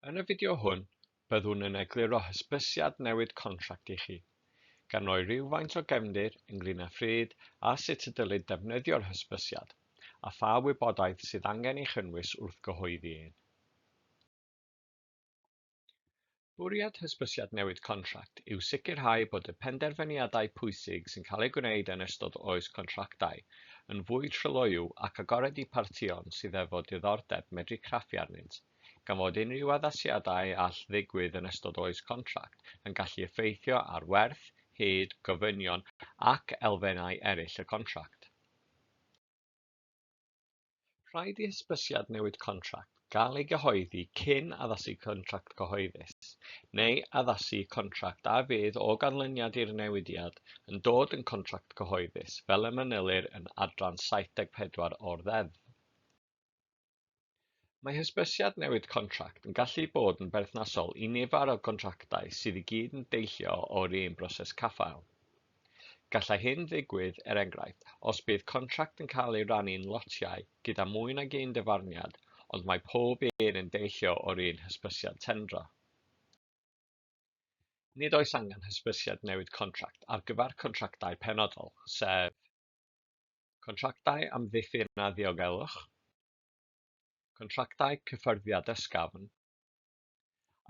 Yn y fideo hwn, byddwn yn egluro hysbysiad newid contract i chi, gan roi rhywfaint o gefndir ynglŷn â phryd a sut y dylid defnyddio'r hysbysiad, a pha wybodaeth sydd angen ei chynnwys wrth gyhoeddi un. Bwriad hysbysiad newid contract yw sicrhau bod y penderfyniadau pwysig sy'n cael eu gwneud yn ystod oes contractau yn fwy tryloyw ac agored i partïon sydd efo diddordeb medru craffu arnynt, gan fod unrhyw addasiadau all ddigwydd yn ystod oes contract yn gallu effeithio ar werth, hyd, gofynion ac elfennau eraill y contract. Rhaid i hysbysiad newid contract gael ei gyhoeddi cyn addasu contract cyhoeddus, neu addasu contract a fydd o ganlyniad i'r newidiad yn dod yn contract cyhoeddus fel y manylir yn adran 74 o'r Ddeddf. Mae hysbysiad newid contract yn gallu bod yn berthnasol i nifer o gontractau sydd i gyd yn deillio o'r un broses caffael. Gallai hyn ddigwydd, er enghraifft, os bydd contract yn cael ei rannu'n lotiau gyda mwy nag un dyfarniad, ond mae pob un yn deillio o'r un hysbysiad tendro. Nid oes angen hysbysiad newid contract ar gyfer contractau penodol, sef contractau amddiffyn a ddiogelwch, contractau cyffyrddiad ysgafn,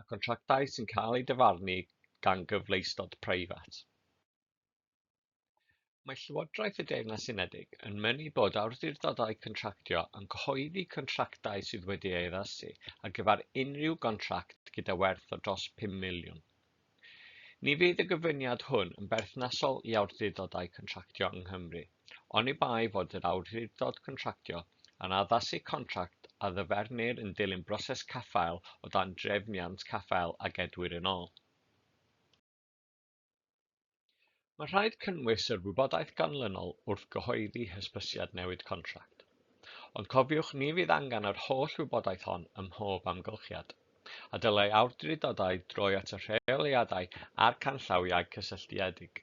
a contractau sy'n cael eu dyfarnu gan gyfleustod preifat. Mae Llywodraeth y Deyrnas Unedig yn mynnu bod awdurdodau contractio yn cyhoeddi contractau sydd wedi eu addasu ar gyfer unrhyw gontract gyda werth o dros 5 miliwn. Ni fydd y gofyniad hwn yn berthnasol i awdurdodau contractio yng Nghymru, oni bai fod yr awdurdod contractio yn addasu contract a ddyfernir yn dilyn broses caffael o dan drefniant caffael a gedwir yn ôl. Mae'n rhaid cynnwys yr wybodaeth ganlynol wrth gyhoeddi hysbysiad newid contract. Ond cofiwch ni fydd angen yr holl wybodaeth hon ym mhob amgylchiad, a dylai awdurdodau droi at y rheoliadau a'r canllawiau cysylltiedig.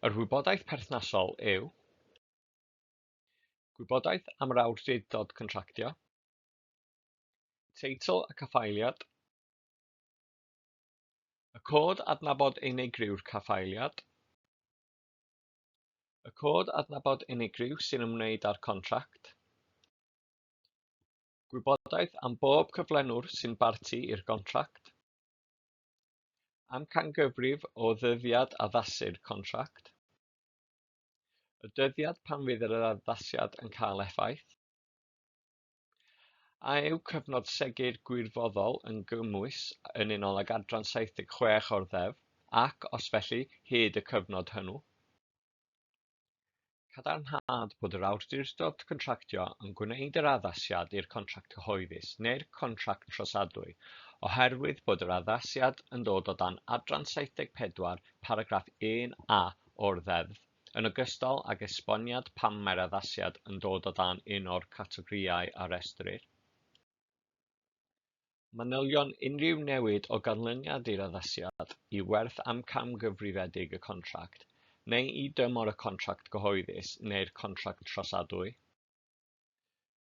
Yr wybodaeth perthnasol yw. Gwybodaeth am yr awdurdod contractio. Teitl y caffaeliad. Y cod adnabod unigryw'r caffaeliad. Y cod adnabod unigryw sy'n ymwneud â'r contract. Gwybodaeth am bob cyflenwr sy'n barti i'r gontract. Amcangyfrif o ddyddiad addasu'r contract. Y dyddiad pan fydd yr addasiad yn cael effaith. A yw cyfnod segur gwirfoddol yn gymwys yn unol ag adran 76 o'r Ddeddf ac, os felly, hyd y cyfnod hwnnw? Cadarnhad bod yr awdurdod contractio yn gwneud yr addasiad i'r contract cyhoeddus neu'r contract trosadwy oherwydd bod yr addasiad yn dod o dan adran 74 paragraff 1A o'r Ddeddf, yn ogystal ag esboniad pam mae'r addasiad yn dod o dan un o'r categorïau a restrir. Manylion unrhyw newid o ganlyniad i'r addasiad i werth amcangyfrifedig y contract, neu i dymor y contract cyhoeddus neu'r contract trosadwy.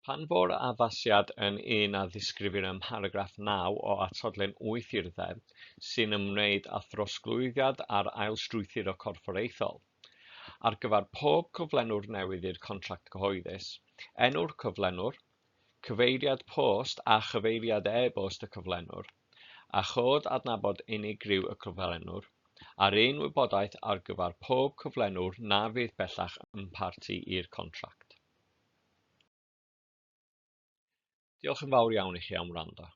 Pan fo'r addasiad yn un a ddisgrifir ym mharagraff 9 o Atodlen 8 i'r Ddeddf, sy'n ymwneud â throsglwyddiad a'r ailstrwythuro corfforaethol, ar gyfer pob cyflenwr newydd i'r contract cyhoeddus, enw'r cyflenwr, cyfeiriad post a chyfeiriad e-bost y cyflenwr, a chod adnabod unigryw y cyflenwr, a'r un wybodaeth ar gyfer pob cyflenwr na fydd bellach yn parti i'r contract. Diolch yn fawr iawn i chi am wrando.